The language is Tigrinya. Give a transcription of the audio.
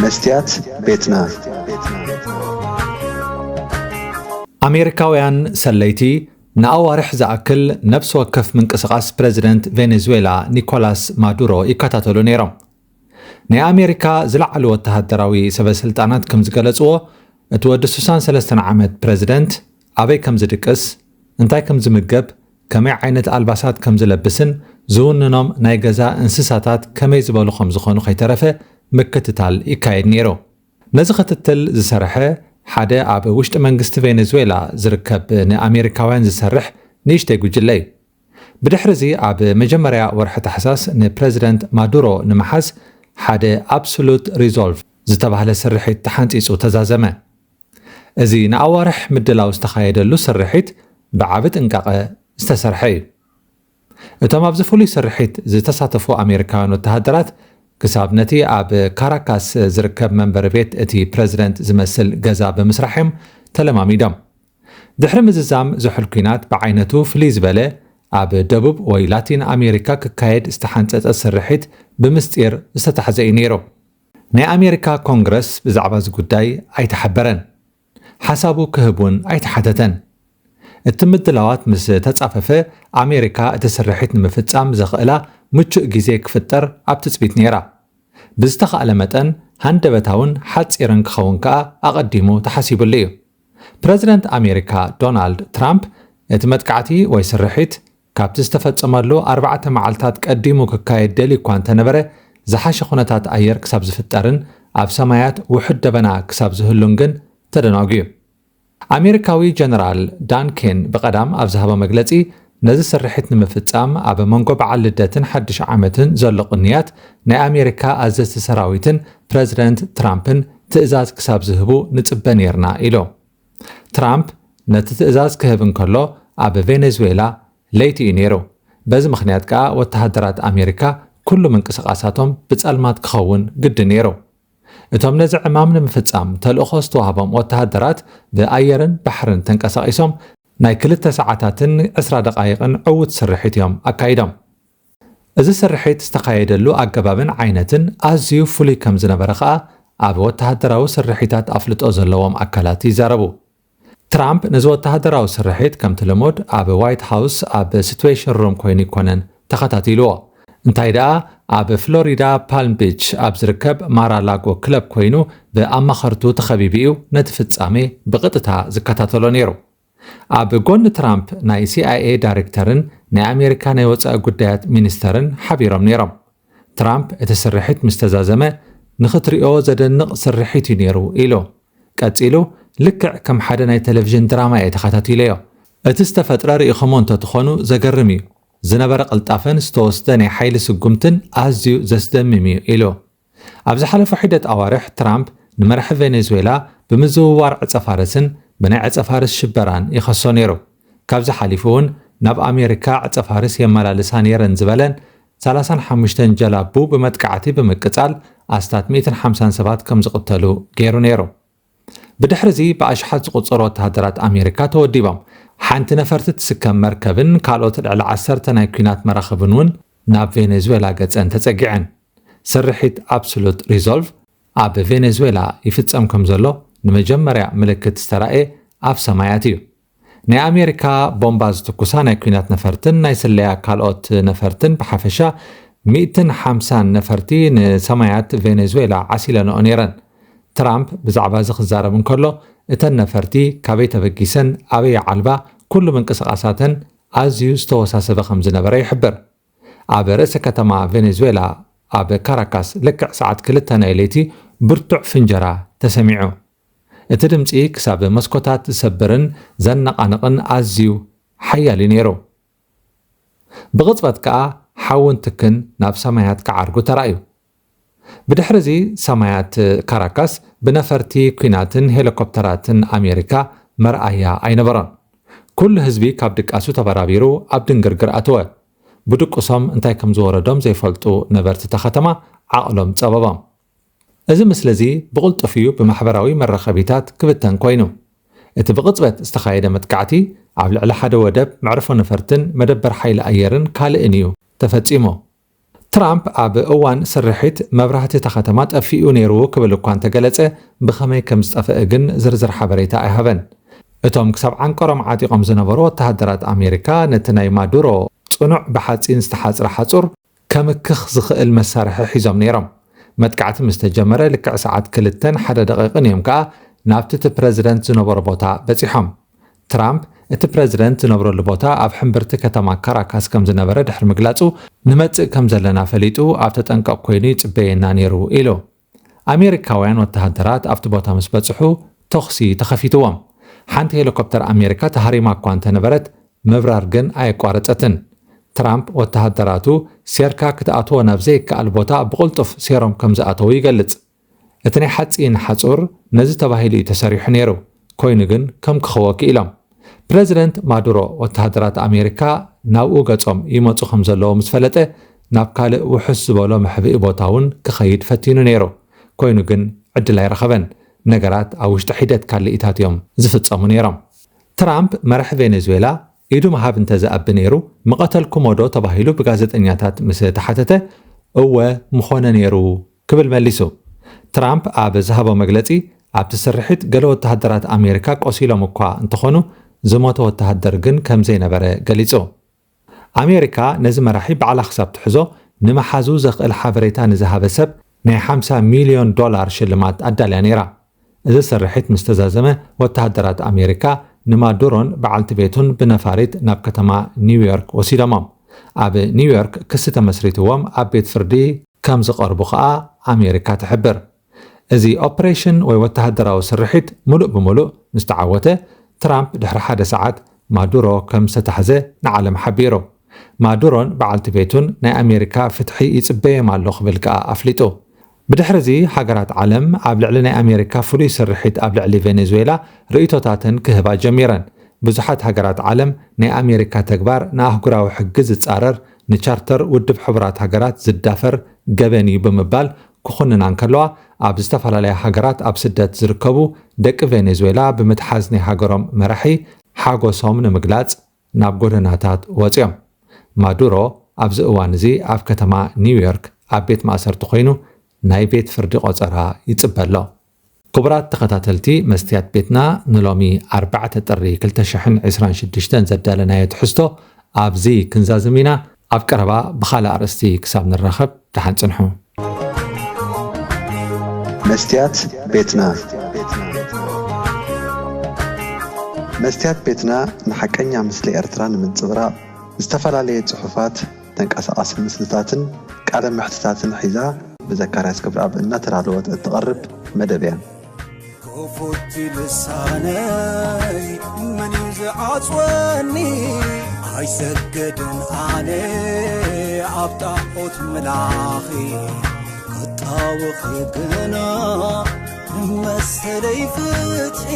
መስትያት ቤትና። ኣሜሪካውያን ሰለይቲ ንኣዋርሕ ዝኣክል ነፍሲ ወከፍ ምንቅስቓስ ፕረዚደንት ቬኔዙዌላ ኒኮላስ ማዱሮ ይከታተሉ ነይሮም። ናይ ኣሜሪካ ዝለዓሉ ወተሃደራዊ ሰበስልጣናት ከም ዝገለጽዎ፣ እቲ ወዲ ሱሳን ሰለስተን ዓመት ፕረዚደንት ኣበይ ከም ዝድቅስ፣ እንታይ ከም ዝምገብ፣ ከመይ ዓይነት ኣልባሳት ከም ዝለብስን ዝውንኖም ናይ ገዛ እንስሳታት ከመይ ዝበሉ ከም ዝኾኑ ከይተረፈ ምክትታል ይካየድ ነይሩ። ነዚ ክትትል ዝሰርሐ ሓደ ኣብ ውሽጢ መንግስቲ ቬኔዙዌላ ዝርከብ ንኣሜሪካውያን ዝሰርሕ ንእሽተይ ጉጅለ እዩ። ብድሕሪ እዚ ኣብ መጀመርያ ወርሒ ታሕሳስ ንፕረዚደንት ማዱሮ ንምሓዝ ሓደ ኣብሶሉት ሪዞልቭ ዝተባህለ ስርሒት ተሓንጺጹ ተዛዘመ። እዚ ንኣዋርሕ ምድላው ዝተኻየደሉ ስርሒት ብዓቢ ጥንቃቐ ዝተሰርሐ እዩ። እቶም ኣብዚ ፍሉይ ስርሒት ዝተሳተፉ ኣሜሪካውያን ወተሃደራት ክሳብ ነቲ ኣብ ካራካስ ዝርከብ መንበሪ ቤት እቲ ፕረዚደንት ዝመስል ገዛ ብምስራሕ እዮም ተለማሚዶም። ድሕሪ ምዝዛም ዝሑል ኲናት ብዓይነቱ ፍልይ ዝበለ ኣብ ደቡብ ወይ ላቲን ኣሜሪካ ክካየድ ዝተሓንጸጸ ስርሒት ብምስጢር ዝተታሕዘ እዩ ነይሩ። ናይ ኣሜሪካ ኮንግረስ ብዛዕባ እዚ ጉዳይ ኣይተሓበረን። ሓሳቡ ክህብ እውን ኣይተሓተተን። እቲ ምድላዋት ምስ ተጻፈፈ ኣሜሪካ እቲ ስርሒት ንምፍጻም ዘኽእላ ምቹእ ግዜ ክፍጠር ኣብ ትጽቢት ነይራ። ብዝተኻእለ መጠን ሃንደበታውን ሓጺርን ክኸውን ከኣ ኣቐዲሙ ተሓሲቡሉ እዩ። ፕረዚደንት ኣሜሪካ ዶናልድ ትራምፕ እቲ መጥቃዕቲ ወይ ስርሒት ካብቲ ዝተፈጸመሉ ኣርባዕተ መዓልታት ቀዲሙ ክካየድ ደልዩ እኳ እንተነበረ ዝሓሸ ኩነታት ኣየር ክሳብ ዝፍጠርን ኣብ ሰማያት ውሑድ ደበና ክሳብ ዝህሉን ግን ተደናጉዩ። ኣሜሪካዊ ጀነራል ዳን ኬን ብቐዳም ኣብ ዝሃቦ መግለጺ ነዚ ስርሒት ንምፍጻም ኣብ መንጎ በዓል ልደትን ሓድሽ ዓመትን ዘሎ ቅንያት ናይ ኣሜሪካ ኣዘዝቲ ሰራዊትን ፕረዚደንት ትራምፕን ትእዛዝ ክሳብ ዝህቡ ንጽበ ነይርና ኢሉ። ትራምፕ ነቲ ትእዛዝ ክህብ እንከሎ ኣብ ቬኔዙዌላ ለይቲ እዩ ነይሩ። በዚ ምኽንያት ከኣ ወተሃደራት ኣሜሪካ ኩሉ ምንቅስቓሳቶም ብጸልማት ክኸውን ግድን ነይሩ። እቶም ነዚ ዕማም ንምፍጻም ተልእኾ ዝተዋህቦም ወተሃደራት ብኣየርን ባሕርን ተንቀሳቒሶም ናይ ክልተ ሰዓታትን ዕስራ ደቓይቕን ዕዉት ስርሒት እዮም ኣካይዶም። እዚ ስርሒት ዝተኻየደሉ ኣገባብን ዓይነትን ኣዝዩ ፍሉይ ከም ዝነበረ ከኣ ኣብ ወተሃደራዊ ስርሒታት ኣፍልጦ ዘለዎም ኣካላት ይዛረቡ። ትራምፕ ነዚ ወተሃደራዊ ስርሒት ከምቲ ልሙድ ኣብ ዋይት ሃውስ ኣብ ሲትዌሽን ሩም ኮይኑ ኣይኮነን ተኸታቲልዎ። እንታይ ደኣ ኣብ ፍሎሪዳ ፓልም ቢች ኣብ ዝርከብ ማራላጎ ክለብ ኮይኑ ብኣማኸርቱ ተኸቢቡ እዩ ነቲ ፍጻሜ ብቕጥታ ዝከታተሎ ነይሩ። ኣብ ጎኒ ትራምፕ ናይ ሲኣይኤ ዳይሬክተርን ናይ ኣሜሪካ ናይ ወጻኢ ጉዳያት ሚኒስተርን ሓቢሮም ነይሮም። ትራምፕ እቲ ስርሒት ምስ ተዛዘመ ንኽትሪኦ ዘደንቕ ስርሒት እዩ ነይሩ ኢሉ። ቀጺሉ ልክዕ ከም ሓደ ናይ ቴሌቪዥን ድራማ እየ ተኸታቲለዮ። እቲ ዝተፈጥረ ርኢኹሞ እንተትኾኑ ዘገርም እዩ። ዝነበረ ቅልጣፈን ዝተወስደ ናይ ሓይሊ ስጉምትን ኣዝዩ ዘስደምም እዩ ኢሉ። ኣብ ዝሓለፉ ሒደት ኣዋርሕ ትራምፕ ንመራሒ ቬኔዙዌላ ብምዝውዋር ዕጸ ፋርስን ብናይ ዕጸ ፋርስ ሽበራን ይኸሶ ነይሩ። ካብዚ ሓሊፉ እውን ናብ ኣሜሪካ ዕጸ ፋርስ የመላልሳ ነይረን ዝበለን ሰላሳን ሓሙሽተን ጀላቡ ብመጥቃዕቲ ብምቅጻል ኣስታት ሚእትን ሓምሳን ሰባት ከም ዝቕተሉ ገይሩ ነይሩ። ብድሕሪ እዚ ብኣሽሓት ዝቑጸሩ ወተሃደራት ኣሜሪካ ተወዲቦም። ሓንቲ ነፈርቲ ትስከም መርከብን ካልኦት ልዕሊ ዓሰርተ ናይ ኲናት መራኽብን እውን ናብ ቬኔዙዌላ ገጸን ተጸጊዐን። ስርሒት ኣብሶሉት ሪዞልቭ ኣብ ቬኔዙዌላ ይፍጸም ከም ዘሎ ንመጀመርያ ምልክት ዝተራእየ ኣብ ሰማያት እዩ። ናይ ኣሜሪካ ቦምባ ዝትኩሳ ናይ ኲናት ነፈርትን ናይ ስለያ ካልኦት ነፈርትን ብሓፈሻ ሚእትን ሓምሳን ነፈርቲ ንሰማያት ቬኔዙዌላ ዓሲለንኦ ነይረን። ትራምፕ ብዛዕባ እዚ ክዛረብ እንከሎ፣ እተን ነፈርቲ ካበይ ተበጊሰን ኣበይ ይዓልባ፣ ኩሉ ምንቅስቓሳተን ኣዝዩ ዝተወሳሰበ ከም ዝነበረ ይሕብር። ኣብ ርእሰ ከተማ ቬኔዙዌላ ኣብ ካራካስ ልክዕ ሰዓት ክልተ ናይ ለይቲ ብርቱዕ ፍንጀራ ተሰሚዑ። እቲ ድምጺ ክሳብ መስኮታት ዝሰብርን ዘነቓንቕን ኣዝዩ ሓያል እዩ ነይሩ። ብቕጽበት ከኣ ሓውን ትክን ናብ ሰማያት ክዓርጉ ተራእዩ። ብድሕሪ እዚ ሰማያት ካራካስ ብነፈርቲ ኲናትን ሄሊኮፕተራትን ኣሜሪካ መርኣያ ኣይነበሮን። ኩሉ ህዝቢ ካብ ድቃሱ ተበራቢሩ ኣብ ድንግርግር ኣተወ። ብድቁሶም እንታይ ከም ዝወረዶም ዘይፈልጡ ነበርቲ እታ ከተማ ዓቕሎም ጸበቦም። እዚ ምስሊ እዚ ብቕልጡፍ እዩ ብማሕበራዊ መራኸቢታት ክብተን ኮይኑ። እቲ ብቕጽበት ዝተኻየደ መጥቃዕቲ ኣብ ልዕሊ ሓደ ወደብ፣ መዕርፎ ነፈርትን መደበር ሓይሊ ኣየርን ካልእን እዩ ተፈጺሙ። ትራምፕ ኣብ እዋን ስርሒት መብራህቲ እታ ከተማ ጠፊኡ ነይሩ ክብል እኳ እንተገለጸ፣ ብኸመይ ከም ዝጠፍአ ግን ዝርዝር ሓበሬታ ኣይሃበን። እቶም ክሳብ ዓንቀሮም ዓጢቖም ዝነበሩ ወተሃደራት ኣሜሪካ፣ ነቲ ናይ ማዱሮ ጽኑዕ ብሓጺን ዝተሓጽረ ሓጹር ከምክኽ ዝኽእል መሳርሒ ሒዞም ነይሮም። መጥቃዕቲ ምስ ተጀመረ ልክዕ ሰዓት ክልተን ሓደ ደቂቕን እዮም ከኣ ናብቲ እቲ ፕረዚደንት ዝነበሮ ቦታ በጺሖም። ትራምፕ እቲ ፕረዚደንት ዝነብረሉ ቦታ ኣብ ሕምብርቲ ከተማ ካራካስ ከም ዝነበረ ድሕሪ ምግላጹ፣ "ንመጽእ ከም ዘለና ፈሊጡ ኣብ ተጠንቀቕ ኮይኑ ይጽበየና ነይሩ" ኢሉ። ኣሜሪካውያን ወተሃደራት ኣብቲ ቦታ ምስ በጽሑ፣ ተኹሲ ተኸፊትዎም። ሓንቲ ሄሊኮፕተር ኣሜሪካ ተሃሪማ እኳ እንተነበረት፣ ምብራር ግን ኣየቋረጸትን። ትራምፕ ወተሃደራቱ ሴርካ ክትኣትዎ ናብ ዘይከኣል ቦታ ብቕልጡፍ ሴሮም ከም ዝኣተዉ ይገልጽ። እቲ ናይ ሓጺን ሓጹር ነዚ ተባሂሉ እዩ ተሰሪሑ ነይሩ፣ ኮይኑ ግን ከም ክኸዎ ክኢሎም። ፕረዚደንት ማዱሮ ወተሃደራት ኣሜሪካ ናብኡ ገጾም ይመጹ ከም ዘለዉ ምስ ፈለጠ፣ ናብ ካልእ ውሑስ ዝበሎ መሕብኢ ቦታ እውን ክኸይድ ፈቲኑ ነይሩ። ኮይኑ ግን ዕድል ኣይረኸበን። ነገራት ኣብ ውሽጢ ሒደት ካልኢታት እዮም ዝፍጸሙ ነይሮም። ትራምፕ መራሒ ቬኔዙዌላ ኢዱ ምሃብ እንተ ዝኣቢ ነይሩ፣ "ምቐተልኩሞ ዶ?" ተባሂሉ ብጋዜጠኛታት ምስ ተሓተተ፣ "እወ፣ ምኾነ ነይሩ" ክብል መሊሱ። ትራምፕ ኣብ ዝሃቦ መግለጺ፣ ኣብቲ ስርሒት ገለ ወተሃደራት ኣሜሪካ ቆሲሎም እኳ እንተኾኑ፣ ዝሞተ ወተሃደር ግን ከም ዘይነበረ ገሊጹ። ኣሜሪካ ነዚ መራሒ ባዕላ ክሳብ ትሕዞ፣ ንመሓዙ ዘኽእል ሓበሬታ ንዝሃበ ሰብ ናይ ሓምሳ ሚልዮን ዶላር ሽልማት ኣዳልያ ነይራ። እዚ ስርሒት ምስ ተዛዘመ፣ ወተሃደራት ኣሜሪካ ንማዱሮን በዓልቲ ቤቱን ብነፋሪት ናብ ከተማ ኒውዮርክ ወሲዶሞም። ኣብ ኒውዮርክ ክሲ ተመስሪትዎም ኣብ ቤት ፍርዲ ከም ዝቐርቡ ከኣ ኣሜሪካ ትሕብር። እዚ ኦፕሬሽን ወይ ወተሃደራዊ ስርሒት ምሉእ ብምሉእ ምስ ተዓወተ፣ ትራምፕ ድሕሪ ሓደ ሰዓት ማዱሮ ከም ዝተታሕዘ ንዓለም ሓቢሩ። ማዱሮን በዓልቲ ቤቱን ናይ ኣሜሪካ ፍትሒ ይጽበዮም ኣሎ ክብል ከኣ ኣፍሊጡ። ብድሕሪ እዚ፣ ሃገራት ዓለም ኣብ ልዕሊ ናይ ኣሜሪካ ፍሉይ ስርሒት ኣብ ልዕሊ ቬኔዙዌላ ርእይቶታተን ክህባ ጀሚረን። ብዙሓት ሃገራት ዓለም ናይ ኣሜሪካ ተግባር ንኣህጉራዊ ሕጊ ዝጻረር፣ ንቻርተር ውድብ ሕቡራት ሃገራት ዝዳፈር ገበን እዩ ብምባል ክኹንና እንከለዋ፣ ኣብ ዝተፈላለያ ሃገራት ኣብ ስደት ዝርከቡ ደቂ ቬኔዙዌላ ብምትሓዝ ናይ ሃገሮም መራሒ ሓጎሶም ንምግላጽ ናብ ጎደናታት ወጺኦም። ማዱሮ ኣብዚ እዋን እዚ ኣብ ከተማ ኒውዮርክ ኣብ ቤት ማእሰርቲ ኮይኑ ናይ ቤት ፍርዲ ቆጸራ ይጽበ ኣሎ። ክቡራት ተኸታተልቲ መስትያት ቤትና፣ ንሎሚ ኣርባዕተ ጥሪ ክልተ ሽሕን ዕስራን ሽዱሽተን ዘዳለናዮ ትሕዝቶ ኣብዚ ክንዛዝም ኢና። ኣብ ቀረባ ብኻልእ ኣርእስቲ ክሳብ ንራኸብ ደሓን ጽንሑ። መስትያት ቤትና። መስትያት ቤትና ንሓቀኛ ምስሊ ኤርትራ ንምንጽብራቕ ዝተፈላለየ ጽሑፋት፣ ተንቀሳቓሲ ምስልታትን ቃለ መሕትታትን ሒዛ ብዘካርያስ ክብረኣብ እናተዳለወት እትቐርብ መደብ እያ። ክፉት ልሳነይ መን እዩ ዝዓጽወኒ? ኣይሰግድን ኣነ ኣብ ጣዖት ምላኺ፣ ክጣወኺ ግና መሰለይ ፍትሒ።